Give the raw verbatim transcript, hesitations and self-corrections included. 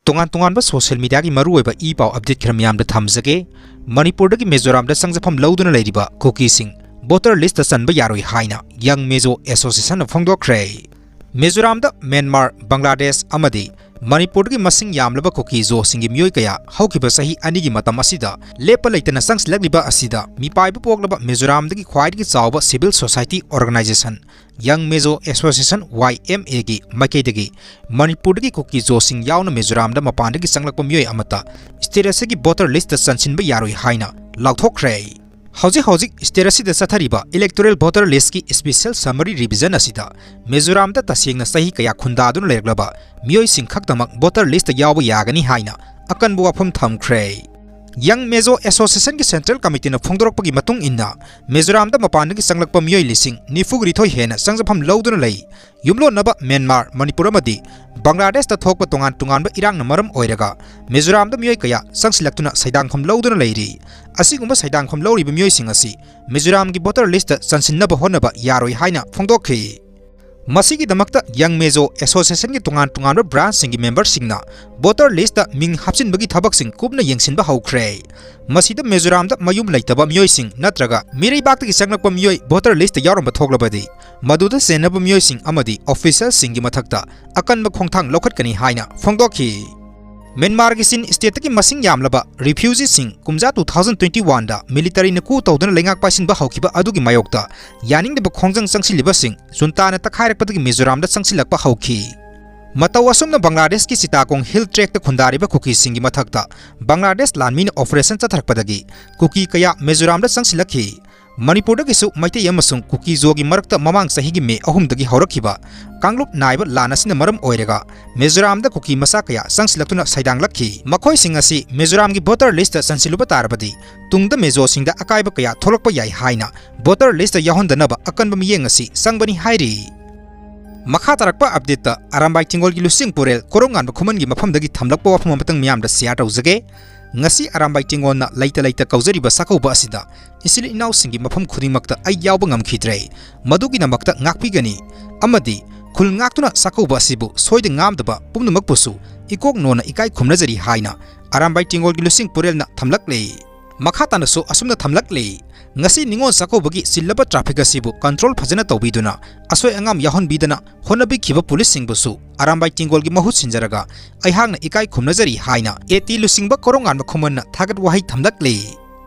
ꯇꯣꯉꯥꯟ ꯇꯣꯉꯥꯟꯕ social mediaꯒꯤ ꯃꯔꯨꯑꯣꯏꯕ ꯏ ꯄꯥꯎ update ꯈꯔ ꯃꯤꯌꯥꯝꯗ ꯊꯝꯖꯒꯦ꯫ ꯃꯅꯤꯄꯨꯔꯗꯒꯤ ꯃꯤꯖꯣꯔꯥꯝꯗ ꯆꯪꯖꯐꯝ ꯂꯧꯗꯨꯅ ꯂꯩꯔꯤꯕ ꯀꯨꯀꯤꯁꯤꯡ voter listꯇ ꯆꯟꯕ ꯌꯥꯔꯣꯏ ꯍꯥꯏꯅ Young Mizo Associationꯅ ꯐꯣꯡꯗꯣꯛꯈ꯭ꯔꯦ꯫ ꯃꯤꯖꯣꯔꯥꯝꯗ ꯃ꯭ꯌꯥꯟꯃꯥꯔ, ꯕꯪꯒ꯭ꯂꯥꯗꯦꯁ ꯑꯃꯗꯤ ꯃꯅꯤꯄꯨꯔꯗꯒꯤ ꯃꯁꯤꯡ ꯌꯥꯝꯂꯕ ꯀꯨꯀꯤ ꯖꯣꯁꯤꯡꯒꯤ ꯃꯤꯑꯣꯏ ꯀꯌꯥ ꯍꯧꯈꯤꯕ ꯆꯍꯤ ꯑꯅꯤꯒꯤ ꯃꯇꯝ ꯑꯁꯤꯗ ꯂꯦꯞꯄ ꯂꯩꯇꯅ ꯆꯪꯁꯤꯜꯂꯛꯂꯤꯕ ꯑꯁꯤꯗ ꯃꯤꯄꯥꯏꯕ ꯄꯣꯛꯂꯕ ꯃꯤꯖꯣꯔꯥꯝꯗꯒꯤ ꯈ꯭ꯋꯥꯏꯗꯒꯤ ꯆꯥꯎꯕ civil society organization Young Mizo Association, YMAꯒꯤ ꯃꯥꯏꯀꯩꯗꯒꯤ ꯃꯅꯤꯄꯨꯔꯗꯒꯤ ꯀꯨꯀꯤ ꯖꯣꯁꯤꯡ ꯌꯥꯎꯅ ꯃꯤꯖꯣꯔꯥꯝꯗ ꯃꯄꯥꯟꯗꯒꯤ ꯆꯪꯂꯛꯄ ꯃꯤꯑꯣꯏ ꯑꯃꯠꯇ state ꯑꯁꯤꯒꯤ voter listꯇ ꯆꯟꯁꯤꯟꯕ ꯌꯥꯔꯣꯏ ꯍꯥꯏꯅ ꯂꯥꯎꯊꯣꯛꯈ꯭ꯔꯦ꯫ ꯍꯧꯖꯤꯛ ꯍꯧꯖꯤꯛ state ꯑꯁꯤꯗ ꯆꯠꯊꯔꯤꯕ electoral voter listꯀꯤ special summary revision ꯑꯁꯤꯗ ꯃꯤꯖꯣꯔꯥꯝꯗ ꯇꯁꯦꯡꯅ ꯆꯍꯤ ꯀꯌꯥ ꯈꯨꯟꯗꯥꯗꯨꯅ ꯂꯩꯔꯛꯂꯕ ꯃꯤꯑꯣꯏꯁꯤꯡ ꯈꯛꯇꯃꯛ voter listꯇ ꯌꯥꯎꯕ ꯌꯥꯒꯅꯤ ꯍꯥꯏꯅ ꯑꯀꯟꯕ ꯋꯥꯐꯝ ꯊꯝꯈ꯭ꯔꯦ꯫ Young Mizo Associationꯒꯤ central committeeꯅ ꯐꯣꯡꯗꯣꯔꯛꯄꯒꯤ ꯃꯇꯨꯡ ꯏꯟꯅ, ꯃꯤꯖꯣꯔꯥꯝꯗ ꯃꯄꯥꯟꯗꯒꯤ ꯆꯪꯂꯛꯄ ꯃꯤꯑꯣꯏ ꯂꯤꯁꯤꯡ ꯅꯤꯐꯨꯒ ꯅꯤꯊꯣꯏ ꯍꯦꯟꯅ ꯆꯪꯖꯐꯝ ꯂꯧꯗꯨꯅ ꯂꯩ꯫ ꯌꯨꯝꯂꯣꯟꯅꯕ ꯃ꯭ꯌꯥꯟꯃꯥꯔ, ꯃꯅꯤꯄꯨꯔ ꯑꯃꯗꯤ ꯕꯪꯒ꯭ꯂꯥꯗꯦꯁꯇ ꯊꯣꯛꯄ ꯇꯣꯉꯥꯟ ꯇꯣꯉꯥꯟꯕ ꯏꯔꯥꯡꯅ ꯃꯔꯝ ꯑꯣꯏꯔꯒ ꯃꯤꯖꯣꯔꯥꯝꯗ ꯃꯤꯑꯣꯏ ꯀꯌꯥ ꯆꯪꯁꯤꯜꯂꯛꯇꯨꯅ ꯁꯩꯗꯥꯡꯐꯝ ꯂꯧꯗꯨꯅ ꯂꯩꯔꯤ꯫ ꯑꯁꯤꯒꯨꯝꯕ ꯁꯩꯗꯥꯡꯐꯝ ꯂꯧꯔꯤꯕ ꯃꯤꯑꯣꯏꯁꯤꯡ ꯑꯁꯤ ꯃꯤꯖꯣꯔꯥꯝꯒꯤ voter listꯇ ꯆꯟꯁꯤꯟꯅꯕ ꯍꯣꯠꯅꯕ ꯌꯥꯔꯣꯏ ꯍꯥꯏꯅ ꯐꯣꯡꯗꯣꯛꯈꯤ꯫ ꯃꯁꯤꯒꯤꯗꯃꯛꯇ Young Mizo Associationꯒꯤ ꯇꯣꯉꯥꯟ ꯇꯣꯉꯥꯟꯕ branchꯁꯤꯡꯒꯤ memberꯁꯤꯡꯅ voter listꯇ ꯃꯤꯡ ꯍꯥꯞꯆꯤꯟꯕꯒꯤ ꯊꯕꯛꯁꯤꯡ ꯀꯨꯞꯅ ꯌꯦꯡꯁꯤꯟꯕ ꯍꯧꯈ꯭ꯔꯦ꯫ ꯃꯁꯤꯗ ꯃꯤꯖꯣꯔꯥꯝꯗ ꯃꯌꯨꯝ ꯂꯩꯇꯕ ꯃꯤꯑꯣꯏꯁꯤꯡ ꯅꯠꯇ꯭ꯔꯒ ꯃꯤꯔꯩꯕꯥꯛꯇꯒꯤ ꯆꯪꯂꯛꯄ ꯃꯤꯑꯣꯏ voter listꯇ ꯌꯥꯎꯔꯝꯕ ꯊꯣꯛꯂꯕꯗꯤ, ꯃꯗꯨꯗ ꯆꯦꯟꯅꯕ ꯃꯤꯑꯣꯏꯁꯤꯡ ꯑꯃꯗꯤ officialꯁꯤꯡꯒꯤ ꯃꯊꯛꯇ ꯑꯀꯟꯕ ꯈꯣꯡꯊꯥꯡ ꯂꯧꯈꯠꯀꯅꯤ ꯍꯥꯏꯅ ꯐꯣꯡꯗꯣꯛꯈꯤ꯫ ꯃ꯭ꯌꯥꯟꯃꯥꯔꯒꯤ ꯆꯤꯟ stateꯇꯒꯤ ꯃꯁꯤꯡ ꯌꯥꯝꯂꯕ refugeeꯁꯤꯡ ꯀꯨꯝꯖꯥ two thousand twenty oneꯗ militaryꯅ coup ꯇꯧꯗꯨꯅ ꯂꯩꯉꯥꯛ ꯄꯥꯏꯁꯤꯟꯕ ꯍꯧꯈꯤꯕ ꯑꯗꯨꯒꯤ ꯃꯥꯌꯣꯛꯇ ꯌꯥꯅꯤꯡꯗꯕ ꯈꯣꯡꯖꯪ ꯆꯪꯁꯤꯜꯂꯤꯕꯁꯤꯡ ꯖꯨꯟꯇꯥꯅ ꯇꯛꯈꯥꯏꯔꯛꯄꯗꯒꯤ ꯃꯤꯖꯣꯔꯥꯝꯗ ꯆꯪꯁꯤꯜꯂꯛꯄ ꯍꯧꯈꯤ꯫ ꯃꯇꯧ ꯑꯁꯨꯝꯅ ꯕꯪꯒ꯭ꯂꯥꯗꯦꯁꯀꯤ ꯆꯤꯇꯥꯒꯣꯡ Hill Tract ꯈꯨꯟꯗꯥꯔꯤꯕ ꯀꯨꯀꯤꯁꯤꯡꯒꯤ ꯃꯊꯛꯇ ꯕꯪꯒ꯭ꯂꯥꯗꯦꯁ ꯂꯥꯟꯃꯤꯅ operation ꯆꯠꯊꯔꯛꯄꯗꯒꯤ ꯀꯨꯀꯤ ꯀꯌꯥ ꯃꯤꯖꯣꯔꯥꯝꯗ ꯆꯪꯁꯤꯜꯂꯛꯈꯤ꯫ ꯃꯅꯤꯄꯨꯔꯗꯒꯤꯁꯨ ꯃꯩꯇꯩ ꯑꯃꯁꯨꯡ ꯀꯨꯀꯤ ꯖꯣꯒꯤ ꯃꯔꯛꯇ ꯃꯃꯥꯡ ꯆꯍꯤꯒꯤ ꯃꯦ ꯑꯍꯨꯝꯗꯒꯤ ꯍꯧꯔꯛꯈꯤꯕ ꯀꯥꯡꯂꯨꯞ ꯅꯥꯏꯕ ꯂꯥꯟ ꯑꯁꯤꯅ ꯃꯔꯝ ꯑꯣꯏꯔꯒ ꯃꯤꯖꯣꯔꯥꯝꯗ ꯀꯨꯀꯤ ꯃꯆꯥ ꯀꯌꯥ ꯆꯪꯁꯤꯜꯂꯛꯇꯨꯅ ꯁꯩꯗꯥꯡꯂꯛꯈꯤ꯫ ꯃꯈꯣꯏꯁꯤꯡ ꯑꯁꯤ ꯃꯤꯖꯣꯔꯥꯝꯒꯤ voter listꯇ ꯆꯟꯁꯤꯜꯂꯨꯕ ꯇꯥꯔꯕꯗꯤ ꯇꯨꯡꯗ ꯃꯤꯖꯣꯁꯤꯡꯗ ꯑꯀꯥꯏꯕ ꯀꯌꯥ ꯊꯣꯛꯂꯛꯄ ꯌꯥꯏ ꯍꯥꯏꯅ voter listꯇ ꯌꯥꯎꯍꯟꯗꯅꯕ ꯑꯀꯟꯕ ꯃꯤꯠꯌꯦꯡ ꯑꯁꯤ ꯆꯪꯕꯅꯤ ꯍꯥꯏꯔꯤ꯫ ꯃꯈꯥ ꯇꯥꯔꯛꯄ updateꯇ ꯑꯔꯥꯝꯕꯥꯏ ꯇꯦꯡꯒꯣꯜꯒꯤ ꯂꯨꯆꯤꯡ ꯄꯨꯔꯦꯜ ꯀꯣꯔꯧꯉꯥꯟꯕ ꯈꯨꯃꯟꯒꯤ ꯃꯐꯝꯗꯒꯤ ꯊꯝꯂꯛꯄ ꯋꯥꯐꯝ ꯑꯃꯇꯪ ꯃꯤꯌꯥꯝꯗ share ꯇꯧꯖꯒꯦ꯫ ꯉꯁꯤ ꯑꯔꯥꯝꯕꯥꯏ ꯇꯦꯡꯒꯣꯜꯅ ꯂꯩꯇ ꯂꯩꯇ ꯀꯧꯖꯔꯤꯕ ꯆꯥꯛꯀꯧꯕ ꯑꯁꯤꯗ ꯏꯆꯤꯜ ꯏꯅꯥꯎꯁꯤꯡꯒꯤ ꯃꯐꯝ ꯈꯨꯗꯤꯡꯃꯛꯇ ꯑꯩ ꯌꯥꯎꯕ ꯉꯝꯈꯤꯗ꯭ꯔꯦ꯫ ꯃꯗꯨꯒꯤꯗꯃꯛꯇ ꯉꯥꯛꯄꯤꯒꯅꯤ ꯑꯃꯗꯤ ꯈꯨꯜ ꯉꯥꯛꯇꯨꯅ ꯆꯥꯛꯀꯧꯕ ꯑꯁꯤꯕꯨ ꯁꯣꯏꯗ ꯉꯥꯝꯗꯕ ꯄꯨꯝꯅꯃꯛꯄꯨꯁꯨ ꯏꯀꯣꯛ ꯅꯣꯟꯅ ꯏꯀꯥꯏ ꯈꯨꯝꯅꯖꯔꯤ ꯍꯥꯏꯅ ꯑꯔꯥꯝꯕꯥꯏ ꯇꯦꯡꯒꯣꯜꯒꯤ ꯂꯨꯆꯤꯡ ꯄꯨꯔꯦꯜꯅ ꯊꯝꯂꯛꯂꯦ꯫ ꯃꯈꯥ ꯇꯥꯅꯁꯨ ꯑꯁꯨꯝꯅ ꯊꯝꯂꯛꯂꯦ, "ꯉꯁꯤ ꯅꯤꯉꯣꯜ ꯆꯥꯛꯀꯧꯕꯒꯤ ꯆꯤꯜꯂꯕ traffic ꯑꯁꯤꯕꯨ control ꯐꯖꯅ ꯇꯧꯕꯤꯗꯨꯅ ꯑꯁꯣꯏ ꯑꯉꯥꯝ ꯌꯥꯎꯍꯟꯕꯤꯗꯅ ꯍꯣꯠꯅꯕꯤꯈꯤꯕ ꯄꯨꯂꯤꯁꯁꯤꯡꯕꯨꯁꯨ ꯑꯔꯥꯝꯕꯥꯏ ꯇꯦꯡꯒꯣꯜꯒꯤ ꯃꯍꯨꯠ ꯁꯤꯟꯖꯔꯒ ꯑꯩꯍꯥꯛꯅ ꯏꯀꯥꯏ ꯈꯨꯝꯅꯖꯔꯤ" ꯍꯥꯏꯅ AT ꯂꯨꯆꯤꯡꯕ ꯀꯣꯔꯧꯉꯥꯟꯕ ꯈꯨꯃꯟꯅ ꯊꯥꯒꯠ ꯋꯥꯍꯩ ꯊꯝꯂꯛꯂꯦ꯫